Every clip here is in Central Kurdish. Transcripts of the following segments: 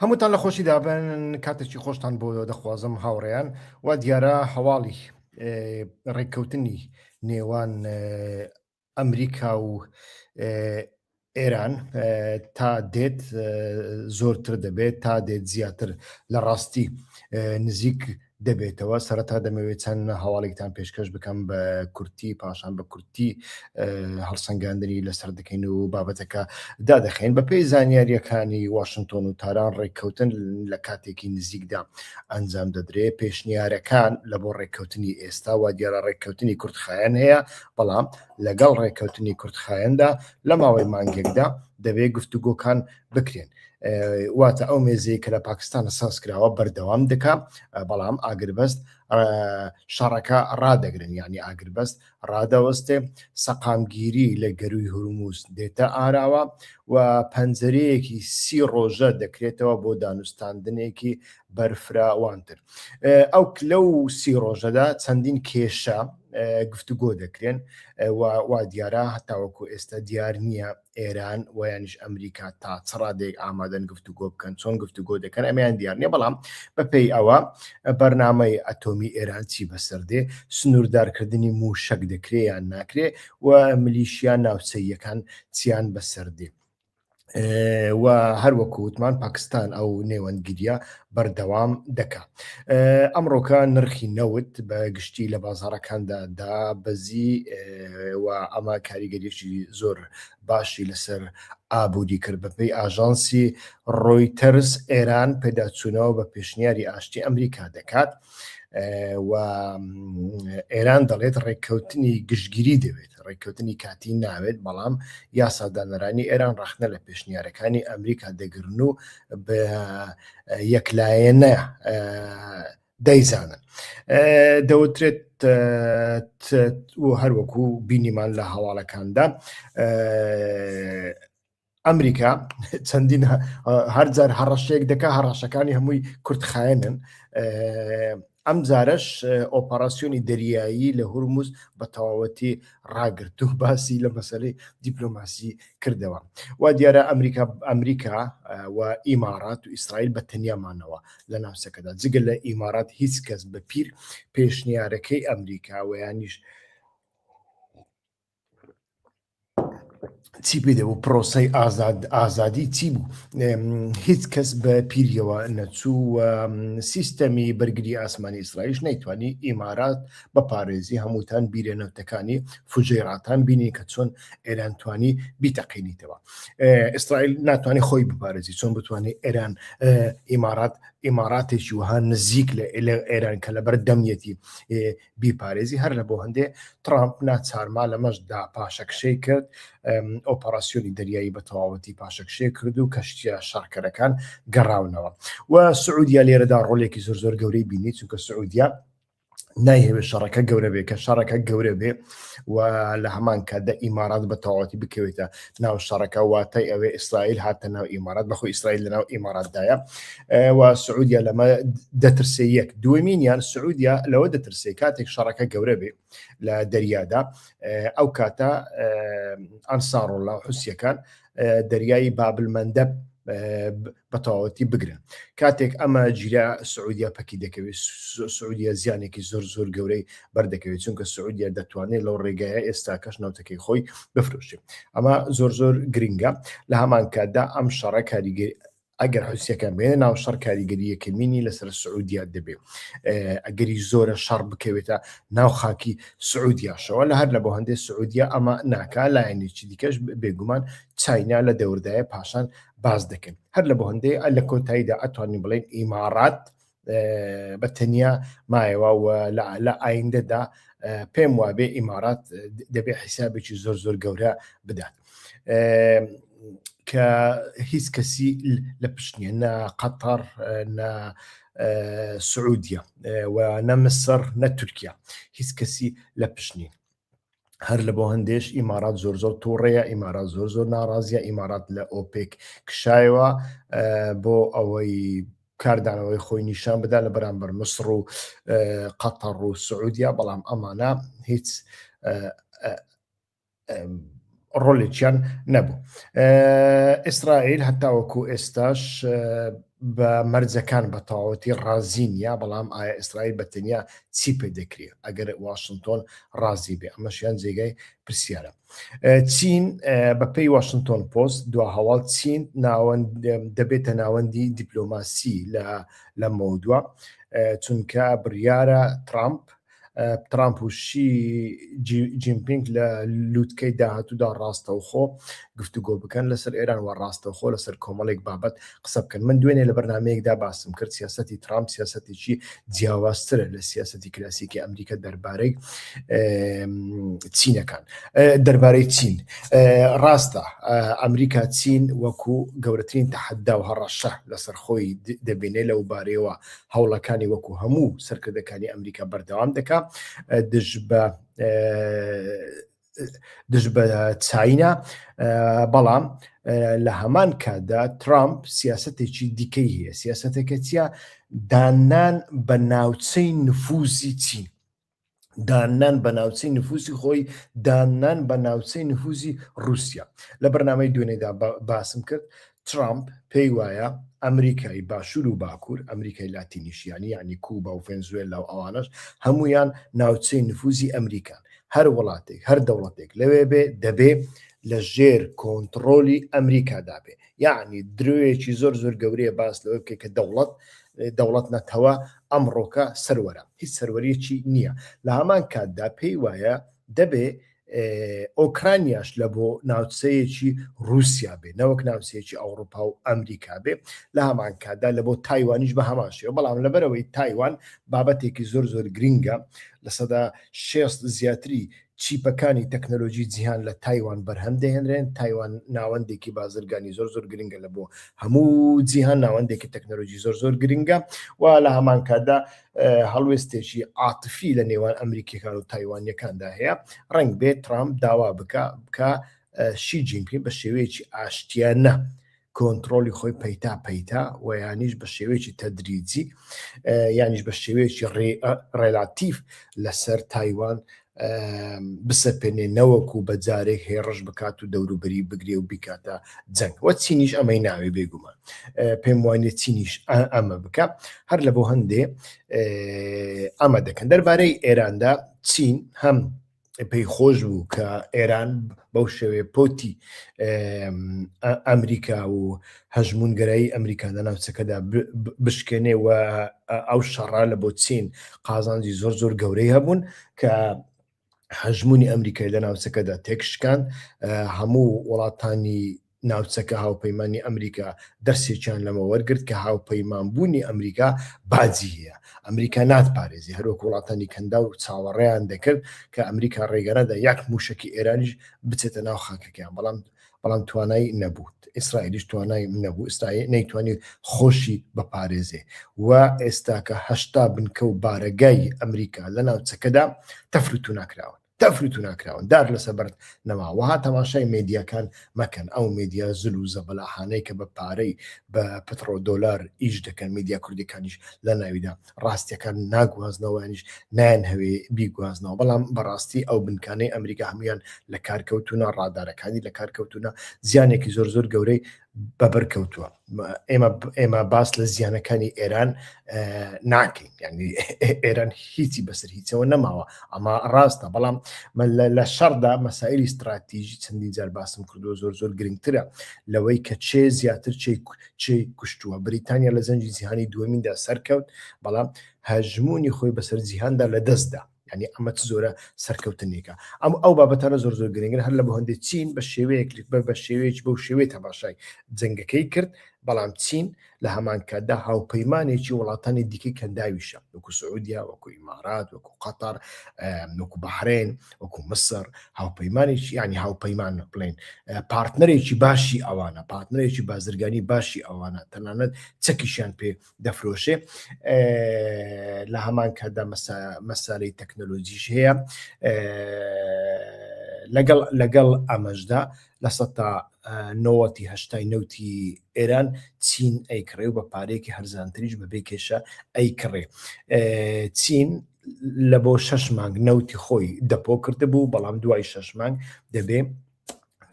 هەمووتان لە خۆشیدا بن کاتێکی خۆشتان بۆ دەخوازم هاوڕێیان و دیارە هەواڵی ڕێککەوتنی نێوان ئەمریکا و ئێران تا دێت زۆرتر دەبێت تا دێت زیاتر لە ڕاستی نزیک دەبێتەوە سەرەتا دەمەوێت چەند هەواڵێکتان پێشکەش بکەم بە کورتی پاشان بە کورتی هەڵسەنگاندنی لەسەر دەکەین و بابەتەکە دادەخەین بە پێی زانیاریەکانی واشنگتۆن و تاران ڕێککەوتن لە کاتێکی نزیکدا ئەنجام دەدرێ پێشنیارەکان لە بۆ ڕێککەوتنی ئێستا وا دیارە ڕێککەوتنی کورتخایەن هەیە بەڵام لەگەڵ ڕێککەوتنی کورتخایەندا لە ماوەی مانگێکدا دەبێ گفتوگۆکان بکرێن واتە ئەو مێزەی کە لە پاکستان ساز کراوە بەردەوام دەکا بەڵام ئاگربەست شەڕەکە ڕادەگرن یعنی ئاگربەست ڕادەوەستێ سەقامگیری لە گەروی هورموز دێتە ئاراوە و پەنجەرەیەکی سی ڕۆژە دەکرێتەوە بۆ دانوستاندنێکی بەرفراوانتر ئەو لەو سی ڕۆژەدا چەندین کێشە گفتوگۆ دەکرێن وا دیارە هەتاوەکو ئێستا دیار نییە ئێران و یانیش ئەمریکا تا چ ڕادەیەک ئامادەن گفتوگۆ بکەن چۆن گفتوگۆ دەکەن ئەمیان دیار نیە بەڵام بەپێی ئەوە بەرنامەی ئەتۆمی ئێران چی بەسەر دێ سنووردارکردنی موشک دەکرێ یان ناکرێ و ملیشیا ناوچەییەکان چیان بەسەر دێ و هەروەکو وتمان پاکستان ئەو نێوەندگیریە بەردەوام دەکا. ئەمڕۆکە نرخی نەوت بە گشتی لە بازاڕەکاندا دابەزی و ئەمە کاریگەریی زۆر باشی لەسەر ئابووری کرد. بەپێی ئاژانسی ڕۆیتەرز ئێران پێداچوونەوە بە پێشنیاری ئاشتی ئەمریکا دەکات و ئێران دەڵێت ڕێککەوتنی گشتگیری دەوێت، ڕێککەوتنی کاتی ناوێت، بەڵام یاسادانەرانی ئێران ڕەخنە لە پێشنیارەکانی ئەمریکا دەگرن و بە یەکلایەنە دەیزانن. دەوترێت و هەروەکو بینیمان لە هەواڵەکاندا ئەمریکا چەندین هەرجار هەڕەشەیەک دەکا هەڕەشەکانی هەمووی کورتخایەنن ئەم جارەش ئۆپەراسیۆنی دەریایی لە هورمز بە تەواوەتی ڕاگرت و باسی لە مەسەلەی دیپلۆماسی کردەوە و دیارە ئەمریکا ئەمریکا و ئیمارات و ئیسرائیل بە تەنیا مانەوە لە ناوچەکەدا جگە لە ئیمارات هیچ کەس بە پیر پێشنیارەکەی ئەمریکا و یانیش چی پێ دەبوو پرۆسەی ئازاد ئازادی چی بوو هیچ کەس بە پیریەوە نەچوو و سیستەمی بەرگری ئاسمانی ئیسرائیلش نەیتوانی ئیمارات بپارێزی هەمووتان بیرە نەوتەکانی فوجەیراتان بینی کە چۆن ئێران توانی بیتەقینیتەوە ئیسرائیل ناتوانانی خۆی بپارێزی چۆن بتوانێت ئێران ئیمارات ئیماراتێکی وها نزیک لە ئێران کە لەبەر دەمیەتی بیپارێزی هەر لە بۆ هەندێ ترامپ ناچارما لەمەشدا پاشەکشەی کرد ئۆپەراسیۆنی دەریایی بە تەواوەتی پاشەکشێ کرد و کەشتیە شەڕکەرەکان گەڕاونەوە و سعودیا لێرەدا ڕۆلێکی زۆر زۆر گەورەی بینی چونکە سعودیا نایهەوێت شەڕەکە گەورە بێ کە شەڕەکە گەورە بێ و لە هەمان کاتدا ئیمارات بە تەواوەتی بکەوێتە ناو شەڕەکە واتای ئەوێ ئیسرائیل هاتە ناو ئیمارات بەخۆی ئیسرائیل لە ناو ئیماراتدایە و سعودیا لەمە دەترسێ یەک دووەمینیان سعودیا لەوە دەترسێ کاتێک شەڕەکە گەورە بێ لە دەریادا ئەو کاتە ئەنساڕۆڵا و حوسیەکان دەریایی بابلمەندەب بە تەواوەتی بگرن کاتێک ئەمە گیرا سعودیا پەکی دەکەوێت سعودیا زیانێکی زۆر زۆر گەورەی بەردەکەوێت چونکە سعودیا دەتوانێت لەو ڕێگایە ئێستاکەش نەوتەکەی خۆی بفرۆشێت ئەمە زۆر زۆر گرنگە لە هەمان کاتدا ئەم شەڕە کاریگەری ئەگەر حوسیەکان بێنە ناو شەڕ کاریگەری یەکەمینی لەسەر سعودیا دەبێ ئەگەری زۆرە شەڕ بکەوێتە ناو خاکی سعودیاشەوە لە هەر لە بۆ هەندێک سعودیا ئەمە ناکا لایەنێکی دیکەش بێگومان چاینا لە دەوردایە پاشان باز دەکەن هەر لە بۆ هەندێک لە کۆتاییدا ئەتوانین بڵێن ئیمارات بە تەنیا مایەوە و لە ئایندەدا پێم وابێ ئیمارات دەبێ حیسابێکی زۆر زۆر گەورە بدات کە هیچ کەسی لە پشت نیە نە قەتەر نە سعودیە و نە مسر نە تورکیا هیچ کەسی لە پشت نین هەر لە بۆ هەندێش ئیمارات زۆر زۆر تووڕەیە ئیمارات زۆر زۆر ناڕازیە ئیمارات لە ئۆپێک کشایەوە بۆ ئەوەی کاردانەوەی خۆی نیشان بدا لە بەرامبەر مسڕ و قەتەڕ و سعودیا بەڵام ئەمانە هیچ ڕۆلێکیان نەبوو ئیسرائیل هەتاوەکو ئێستاش. بە مەرجەکان بە تەواوەتی ڕازی نییە، بەڵام ئایا ئیسرائیل بە تەنیا چی پێ دەکرێ ئەگەر واشنتۆن ڕازی بێ؟ ئەمەشیان جێگای پرسیارە. چین بە پێی واشنتۆن پۆست دوا هەواڵ چین ناوەند دەبێتە ناوەندی دیپلۆماسی لە لە مەودوا چونکە بڕیارە ترامپ ترامپ و شی جینپینگ لە لووتکەی داهاتوودا ڕاستەوخۆ گفتوگۆ بکەن لەسەر ئێران و ڕاستەوخۆ لەسەر کۆمەڵێک بابەت قسە بکەن. من دوێنێ لە بەرنامەیەکدا باسم کرد سیاسەتی ترامپ سیاسەتێکی جیاوازترە لە سیاسەتی کلاسیکی ئەمریکا دەربارەی چینەکان دەربارەی چین. ڕاستە ئەمریکا چین وەکو گەورەترین تەحەدا و هەڕەشە لەسەر خۆی دەبینێ لەو بارەیەوە هەوڵەکانی وەکو هەموو سەرکردەکانی ئەمریکا بەردەوام دەکا دژ بە دژ بە چاینا بەڵام لە هەمان کاتدا ترامپ سیاستێکی دیکەی هەیە سیاستەکە چیە دانان بە ناوچەی نفوزی چین داننان بە ناوچەی نفوزی خۆی، داننان بە ناوچەی نفوزی ڕووسیا. لە بەرنامەی دوێنێدا باسم کرد، ترامپ پێی وایە ئەمریکای باشوور و باکوور، ئەمریکای لاتینیش یانی یانی کوبا و ڤێنزوێلا و ئەوانەش هەموویان ناوچەی نفوزی ئەمریکان. هەر وڵاتێک، هەر دەوڵەتێک لەوێ بێ دەبێ لە ژێر کۆنتڕۆلی ئەمریکادا بێ. یەعنی درۆیەکی زۆر زۆر گەورەیە باس لەوە بکەی کە دەوڵەت دەوڵەت نەتەوە ئەمڕۆکە سەروەرە، هیچ سەروەریەکی نییە. لە هەمان کاتدا پێی وایە دەبێ ئۆکرانیاش لە بۆ ناوچەیەکی رووسیا بێ نەوەک ناوچەیەکی ئەوروپا و ئەمریکا بێ لە هەمان کاتدا لە بۆ تایوانیش بە هەمان شێوە بەڵام لەبەرەوەی تایوان بابەتێکی زۆر زۆر گرنگە 60% زیاتری چیپەکانی تەکنەلۆجی جیهان لە تایوان بەرهەم دەهێنرێن، تایوان ناوەندێکی بازرگانی زۆر زۆر گرنگە لە بۆ هەموو جیهان، ناوەندێکی تەکنەلۆجی زۆر زۆر گرنگە و لە هەمان کاتدا هەڵوێستێکی عاتفی لە نێوان ئەمریکیەکان و تایوانیەکاندا هەیە. ڕەنگ بێت ترامپ داوا بکا بکا شی جینپینگ بە شێوەیەکی ئاشتیانە کۆنتڕۆڵی خۆی پەیتا پەیتا و یانیش بە شێوەیەکی تەدریجی یانیش بە شێوەیەکی ڕێلاتیڤ لەسەر تایوان بسەپێنێ نەوەکو بە جارێک هێڕش بکات و دەوروبەری بگرێ و بیکاتە جەنگ وە چینیش ئەمەی ناوێ بێگومان پێم وانە چینیش ئەمە بکە هەر لە بۆ هەندێ ئەمە دەکەن دەربارەی ئێراندا چین هەم پێی خۆش بوو کە ئێران بەو شێوەیە پۆتی ئەمریکا و هەژمونگەرایی ئەمریکا لە ناوچەکەدا بشکێنێ و ئەو شەڕە لە بۆ چین قازانجی زۆر زۆر گەورەی هەبوون کە هەژمونی ئەمریکای لە ناوچەکەدا تێکشکاند هەموو وڵاتانی ناوچەکە هاوپەیمانی ئەمریکا دەرسێکیان لەمە وەرگرت کە هاوپەیمان بوونی ئەمریکا باجی هەیە ئەمریکا ناتپارێزی هەروەک وڵاتانی کەنداو چاوەڕێیان دەکرد کە ئەمریکا ڕێگەنەدا یەک موشەکی ئێرانیش بچێتە ناو خاکەکەیان بەڵام بەڵام توانای نەبوو ئیسرائیلیش توانای نەبوو ئیسرائیل نەیتوانی خۆشی بپارێزێ و ئێستاکە 80 بنکە و بارەگای ئەمریکا لە ناوچەکەدا تەفروتونا کراون. تەفر و تونا کراون دار لەسەر بەرد نەما وەها تەماشای مێدیاکان مەکەن ئەو مێدیا زل و زەبەلاحانەی کە بە پارەی بە پتڕۆ دۆلار ئیش دەکەن مێدیا کوردیەکانیش لە ناویدا ڕاستیەکان ناگوازنەوە یانیش نایانهەوێ بیگوازنەوە بەڵام بەڕاستی ئەو بنکانەی ئەمریکا هەمویان لە کار کەوتونە ڕادارەکانی لە کار کەوتونە زیانێکی زۆر زۆر گەورەی بەبەر کەوتووە ئێمە ئێمە باس لە زیانەکانی ئێران ناکەین ینی ئێران هیچی بەسەر هیچەوە نەماوە ئەمە ڕاستە بەڵام لە شەڕدا مەسایلی استراتیژی چەندین جار باسم کردووە زۆر زۆر گرنگترە لەوەی کە چێ زیاتر چێ چێ کوشتووە بریتانیا لە جەنگی جیهانی دووەمیندا سەرکەوت بەڵام هەژمونی خۆی بەسەر جیهاندا لەدەستدا یعنی ئەمە چ زۆرە سەرکەوتنێکە ئەم ئەو بابەتانە زۆر زۆر گرنگن هەر لە بۆ هەندێک چین بە شێوەیەک بە بە شێوەیەکی بەو شێوەیە تەماشای جەنگەکەی کرد بەڵام چین لە هەمان کاتدا هاوپەیمانێکی وڵاتانی دیکەی کەنداویشە وەکو سعودیا وەکو ئیمارات وەکو قەتەر وەکو بەحرێن وەکو مسر هاوپەیمانێکی ینی هاوپەیمان بڵێن partner ێکی باشی ئەوانە partner ێکی بازرگانی باشی ئەوانە تەنانەت چەکیشیان پێ دەفرۆشێ لە هەمان کاتدا مەسالەی تەکنەلۆجیش هەیە لەگەڵ لەگەڵ ئەمەشدا لە سە نەوەتی هەشتای نەوتی ئێران چین ئەیکڕێ و بە پارەیەکی هەرزانتریش بەبێ کێشە ئەیکڕێ چین لە بۆ شەش مانگ نەوتی خۆی دەپۆ کردبوو بەڵام دوای شەش مانگ دەبێ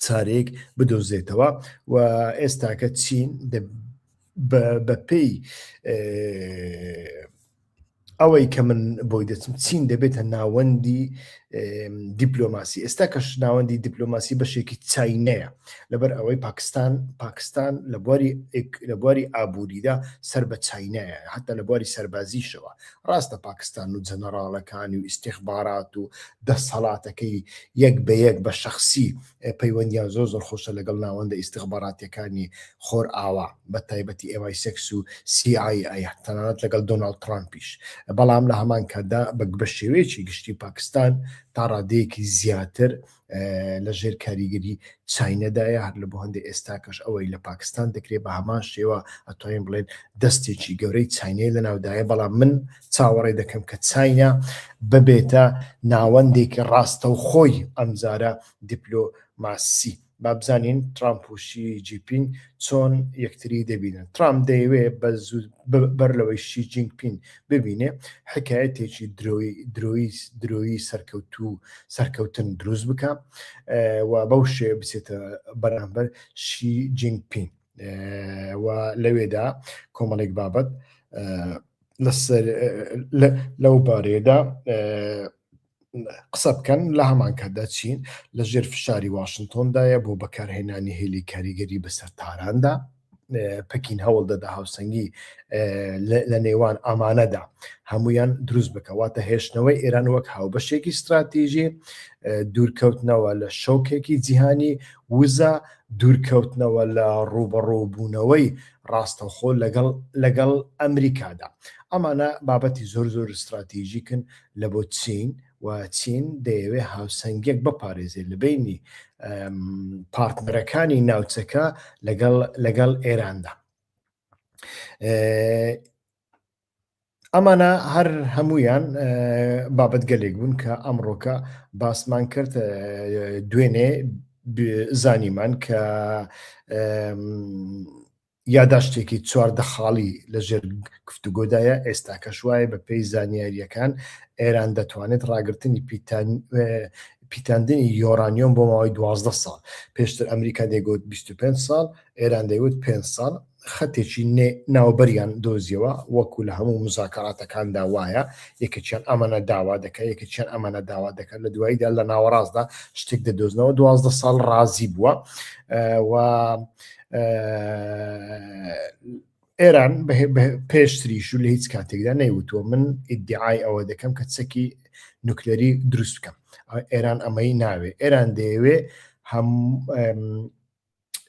چارەیەک بدۆزێتەوە و ئێستاکە چین. بەپێی ئەوەی کە من بۆی دەچم چین دەبێتە ناوەندی دیپلۆماسی ئێستا کەش ناوەندی دیپلۆماسی بەشێکی چینەیە لەبەر ئەوەی پاکستان پاکستان لە بواری لە بواری ئابووریدا سەر بە چینەیە حتا لە بواری سەربازیشەوە ڕاستە پاکستان و جەنەڕاڵەکانی و ئیسیخبارات و دەسەڵاتەکەی یەک بە یەک بە شخصی پەیوەندیان زۆر زۆر خۆشە لەگەڵ ناوەندە ئیستخباراتیەکانی خۆرئاوا بە تایبەتی MI six و CIA تەنانەت لەگەڵ دۆناڵد ترامپیش بەڵام لە هەمان کاتدا بە بە شێوەیەکی گشتی پاکستان تا ڕادەیەکی زیاتر لە ژێر کاریگەری چینەدایە هەر لە بۆ هەندێک ئێستاکەش ئەوەی لە پاکستان دەکرێت بە هەمان شێوە ئەتوانین بڵێن دەستێکی گەورەی چینەی لە ناودایە بەڵام من چاوەڕێ دەکەم کە چاینا ببێتە ناوەندێکی ڕاستەوخۆی ئەمجارە دیپلۆماسی. با بزانین ترامپ و شی جیپین چۆن یەکتری دەبینن. ترامپ دەیەوێ بە زوو بەر لەوەی شی جینگ پین ببینێ حکایەتێکی درۆی درۆی درۆیی سەرکەوتوو سەرکەوتن دروست بکا و بەو شێوە بچێتە بەرامبەر شی جینگ پین و لەوێدا کۆمەڵێک بابەت لەسەر لەو بارەیەدا قسە بکەن لە هەمان کاتدا چین لە ژێر فشاری واشنتۆندایە بۆ بەکارهێنانی هێلی کاریگەری بەسەر تاراندا پەکین هەوڵ دەدا هاوسەنگی لە نێوان ئامانەدا هەمویان دروست بکەواتە هێشتنەوەی ئێران وەک هاوبەشێکی ستراتیژی دوورکەوتنەوە لە شۆکێکی جیهانی وزە دوورکەوتنەوە لە ڕووبەڕووبوونەوەی ڕاستەوخۆ لەگەڵ لەگەڵ ئەمریکادا. ئەمانە بابەتی زۆر زۆر ستراتیژیکن لە بۆ چین و چین دەیەوێ هاوسەنگیەک بپارێزێ لە بەینی پارتنەرەکانی ناوچەکە لەگەڵ لەگەڵ ئێراندا. ئەمانە هەر هەمویان بابەتگەلێک بوون کە ئەمڕۆکە باسمان کرد دوێنێ زانیمان کە یاداشتێکی 14 خاڵی لەژێر گفتوگۆدایە ئێستا کەش وایە بە پێی زانیاریەکان ئێران دەتوانێت ڕاگرتنی پیتان پیتاندنی یۆرانیۆم بۆ ماوەی 12 ساڵ پێشتر ئەمریکا دەیگوت 25 ساڵ ئێران دەیوت 5 ساڵ خەتێکی ناوبەریان دۆزیەوە وەکو لە هەموو مزاکەراتەکاندا وایە یەکێکیان ئەمەنە داوا دەکە یەکێکیان ئەمەنە داوا دەکات لە دواییدا لە ناوەڕاستدا شتێک دەدۆزنەوە 12 ساڵ ڕازی بووە و ئێران پێشتریش و لە هیچ کاتێکدا نەیوتووە من ئیدعای ئەوە دەکەم کە چەکی نوکلەری دروست بکەم ئێران ئەمەی ناوێ ئێران دەیەوێ هەم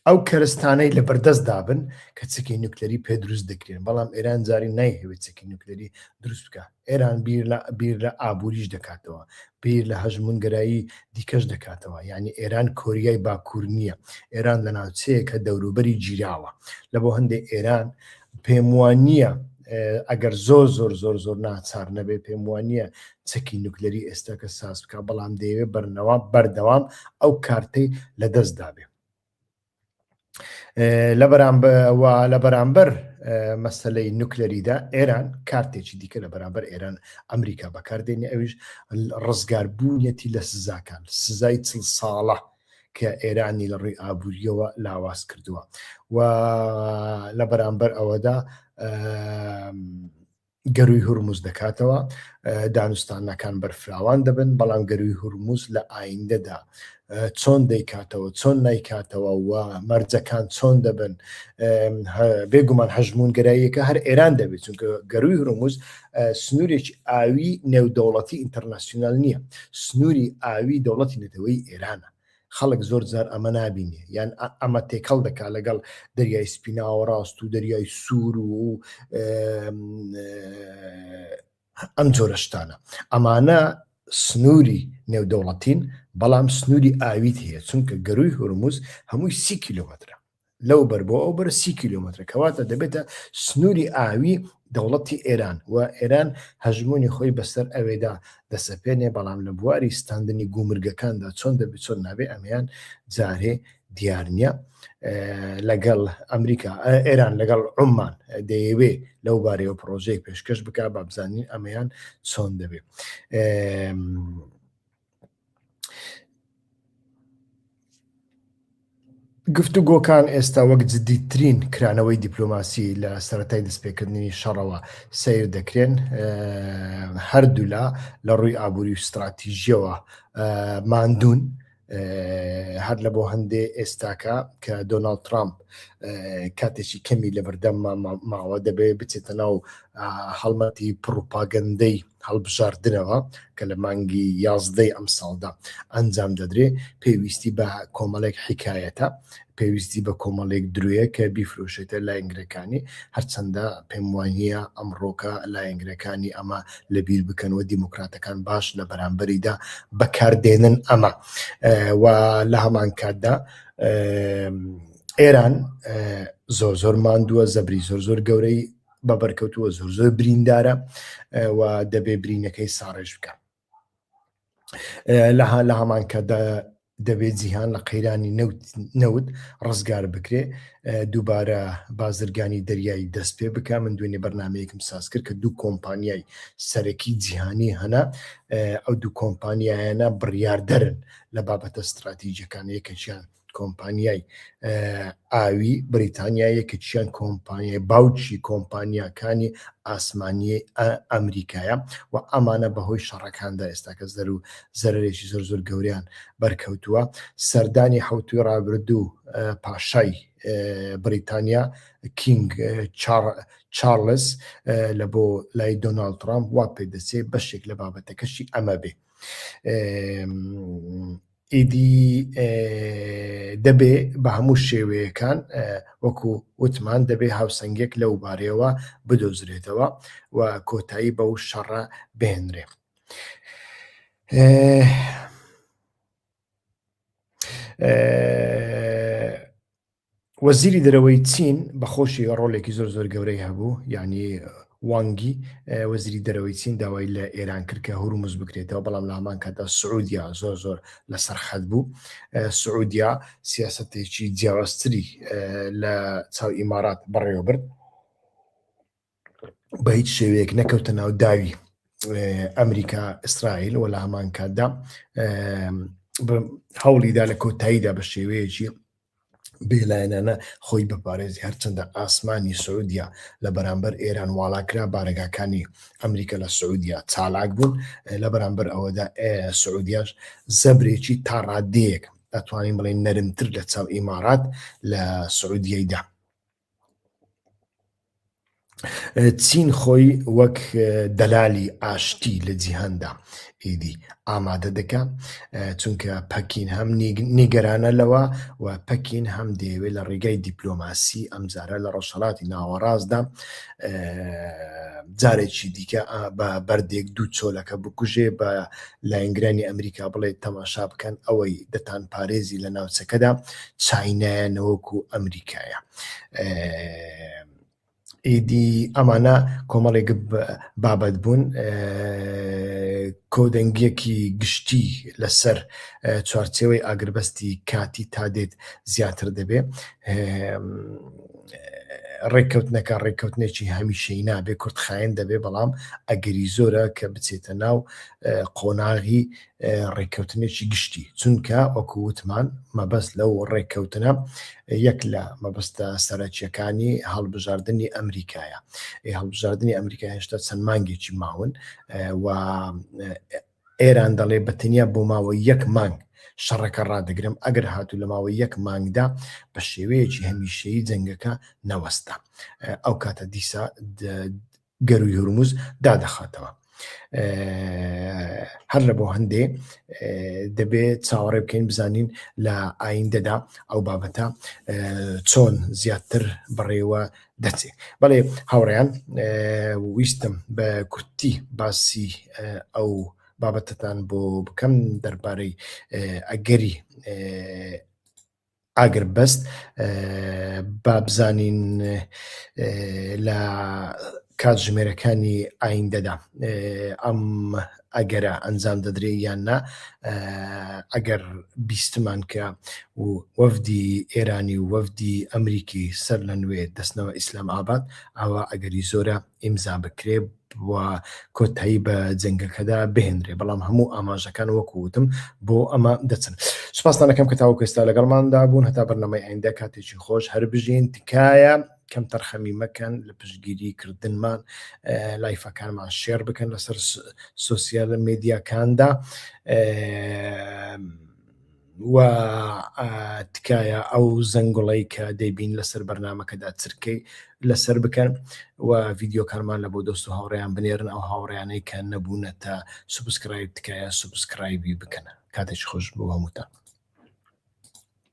ئەو کەرستانەی لە بەردەستدا بن کە چەکی نوکلەری پێ دروست دەکرێن بەڵام ئێران جاری نایهەوێت چەکی نوکلەری دروست بکە ئێران بیر لە بیر لە ئابووریش دەکاتەوە بیر لە هەژمونگەرایی دیکەش دەکاتەوە یعنی ئێران کۆریای باکوور نییە ئێران لە ناوچەیە کە دەوروبەری گیراوە لە بۆ هەندێک ئێران پێم وانییە ئەگەر زۆر زۆر زۆر زۆر ناچار نەبێ پێم وانییە چەکی نوکلەری ئێستا کە ساز بکە بەڵام دەیەوێت بەرنەوە بەردەوام ئەو کارتەی لە دەست دابێ لە لە بەرامبەر مەسلەی نوکلەریدا ئێران کارتێکی دیکە لە بەرامبەر ئێران ئەمریکا بەکاردێنی ئەویش ڕزگاربوونیەتی لە سزاکان سزای چل ساڵە کە ئێرانی لە ڕووی ئابووریەوە لاواز کردووە و لە بەرامبەر ئەوەدا گەروی هورمز دەکاتەوە دانوستانەکان بەرفراوان دەبن بەڵام گەروی هورمز لە ئایندەدا چۆن دەیکاتەوە چۆن نایکاتەوە و مەرجەکان چۆن دەبن بێگومان هەژمونگەراییەکە هەر ئێران دەبێت چونکە گەروی هورمز سنوورێکی ئاوی نێودەوڵەتی international نییە سنووری ئاوی دەوڵەتی نەتەوەی ئێرانە خەڵک زۆر جار ئەمە نابینێ یان ئەمە تێکەڵ دەکا لەگەڵ دەریای سپی ناوەڕاست و دەریای سوور و ئەم جۆرە شتانە ئەمانە سنووری نێودەوڵەتین بەڵام سنووری ئاویت هەیە چونکە گەروی هورمز هەمووی سی کیلۆمەترە لەو بەر بۆ ئەو بەر سی کیلۆمەترە کەواتە دەبێتە سنووری ئاوی دەوڵەتی ئێران و ئێران هەژمونی خۆی بەسەر ئەوێدا دەسەپێنێ بەڵام لە بواری ستاندنی گومرگەکاندا چۆن دەبێت چۆن نابێ ئەمەیان جارێ دیار نییە لەگەڵ ئەمریکا ئێران لەگەڵ عوممان دەیەوێ لەو بارەیەوە پرۆژەیەک پێشکەش بک با بزانین ئەمەیان چۆن دەبێ. گفتوگۆکان ئێستا وەک جددیترین کرانەوەی دیپلۆماسی لە سەرەتای دەستپێکردنی شەڕەوە سەیر دەکرێن، هەردوولا لە ڕووی ئابووری و ستراتیژیەوە ماندوون، هەر لە بۆ هەندێ ئێستاکە کە دۆناڵد ترامپ کاتێکی کەمی لە بەردەم ماوە دەبێ بچێتە ناو هەڵمەتی پڕوپاگەندەی هەڵبژاردنەوە کە لە مانگی یازدەی ئەمساڵدا ئەنجام دەدرێ، پێویستی بە کۆمەڵێک حیکایەتە، پێویستی بە کۆمەڵێک درۆیە کە بیفرۆشێتە لایەنگرەکانی، هەرچەندە پێم وانییە ئەمڕۆکە لایەنگرەکانی ئەمە لەبیر بکەن و دیموکراتەکان باش لە بەرامبەریدا بەکاردێنن ئەمە و لە هەمان کاتدا ئێران زۆر زۆر ماندووە، زەبری زۆر زۆر گەورەی بە بەرکەوتووە زۆر زۆر بریندارە و دەبێ برینەکەی ساڕێژ بکە لە لە هەمان کاتدا دەبێت جیهان لە قەیرانی نەوت ڕزگار بکرێ دووبارە بازرگانی دەریایی دەست پێ بکە من دوێنێ بەرنمەیەکم ساز کرد کە دوو کۆمپانیای سەرەکی جیهانی هەنا ئەو دوو کۆمپانیایانە بڕیاردەرن لە بابەتە ستراتیجەکان یەکێکیان کۆمپانیای ئاوی بریتانیا یەکێکیان کۆمپانیای باوکی کۆمپانیاکانی ئاسمانی ئەمریکایە و ئەمانە بەهۆی شەڕەکاندا ئێستاکە زەر و زەرێکی زۆر زۆر گەوریان بەرکەوتووە سەردانی حوتوی ڕابردوو پاشای بریتانیا King چارلس لە بۆ لای دۆناڵد ترامپ وا پێدەچێ بەشێک لە بابەتەکەشی ئەمە بێ. ئیدی دەبێ بە هەموو شێوەیەکان وەکو وتمان دەبێ هاوسەنگێک لەو بارەیەوە بدۆزرێتەوە و کۆتایی بەو شەڕە بهێنرێ. وەزیری دەرەوەی چین بەخۆشی ڕۆلێکی زۆر زۆر گەورەی هەبوو یعنی وانگی وەزیری دەرەوەی چین داوای لە ئێران کرد کە هورمز بکرێتەوە بەڵام لە هەمان کاتدا سعودیا زۆر زۆر لەسەر خەت بوو سعودیا سیاستێکی جیاوازتری لە چاو ئیمارات بەڕێوە برد بە هیچ شێوەیەک نەکەوتە ناو داوی ئەمریکا ئیسرائیل و لە هەمان کاتدا هەوڵیدا لە کۆتاییدا بە شێوەیەکی بێلایەنانە خۆی بپارێزی هەرچەندە ئاسمانی سعودیا لە بەرامبەر ئێران واڵاکرا بارەگاکانی ئەمریکا لە سعودیا چالاک بوون لە بەرامبەر ئەوەدا سعودیاش زەبرێکی تا ڕادەیەک ئەتوانین بڵێن نەرمتر لە چاو ئیمارات لە سعودیەیدا چین خۆی وەک دەلالی ئاشتی لە جیهاندا ئیدی ئامادە دەکا چونکە پەکین هەم نیگەرانە لەوە و پەکین هەم دەیەوێت لە ڕێگای دیپلۆماسی ئەمجارە لە ڕۆژهەڵاتی ناوەڕاستدا جارێکی دیکە بە بەردێک دوو چۆلەکە بکوژێ بە لایەنگرانی ئەمریکا بڵێت تەماشا بکەن ئەوەی دەتان پارێزی لە ناوچەکەدا چاینایە نەوەکو ئەمریکایە. ئیدی ئەمانە کۆمەڵێک بابەت بوون کۆدەنگیەکی گشتی لەسەر چوارچێوەی ئاگربەستی کاتی تا دێت زیاتر دەبێ ڕێککەوتنەکە ڕێککەوتنێکی هەمیشەی نابێ کورتخایەن دەبێ بەڵام ئەگەری زۆرە کە بچێتە ناو قۆناغی ڕێککەوتنێکی گشتی چونکە وەکو وتمان مەبەست لەو ڕێککەوتنە یەک لە مەبەستە سەرەکیەکانی هەڵبژاردنی ئەمریکایە هەڵبژاردنی ئەمریکا هێشتا چەند مانگێکی ماون و ئێران دەڵێ بە تەنیا بۆ ماوەی یەک مانگ شەڕەکە ڕادەگرم ئەگەر هاتوو لە ماوەی یەک مانگدا بە شێوەیەکی هەمیشەیی جەنگەکە نەوەستا ئەو کاتە دیسا گەروی هورمز دادەخاتەوە. هەر لە بۆ هەندێ دەبێ چاوەڕێ بکەین بزانین لە ئایندەدا ئەو بابەتە چۆن زیاتر بەڕێوە دەچێ بەڵێ هاوڕێیان ویستم بە کورتی باسی ئەو بابەتەتان بۆ بکەم دەربارەی ئەگەری ئاگربەست با بزانین لە کاتژمێرەکانی ئایندەدا ئەم. ئەگەرە ئەنجام دەدرێ یان نا. ئەگەر بیستمان کە وەفدی ئێرانی و وەفدی ئەمریکی سەر لە نوێ دەستنەوە ئیسلام ئاباد، ئەوە ئەگەری زۆرە ئیمزا بکرێ و کۆتایی بە جەنگەکەدا بهێنرێ، بەڵام هەموو ئاماژەکان وەکو وتم بۆ ئەمە دەچن. سوپاستان ئەکەم کە تاوەکو ئێستا لەگەڵماندا بوون. هەتا بەرنامەی ئایندە کاتێکی خۆش، هەر بژین. تکایە کەم تەرخەمی مەکەن لە پشتگیری کردنمان، live ەکانمان share بکەن لەسەر سۆسیال میدیاکاندا و تکایە ئەو زەنگوڵەی کە دەیبین لەسەر بەرنمەکەدا چرکەی لەسەر بکەن و ڤیدیۆکانمان لە بۆ دۆست و هاوڕێیان بنێرن. ئەو هاوڕیانەی کە نەبوونەتە subscribe تکایە subscribe ی بکەن. کاتێکی خۆش بۆ هەمووتان.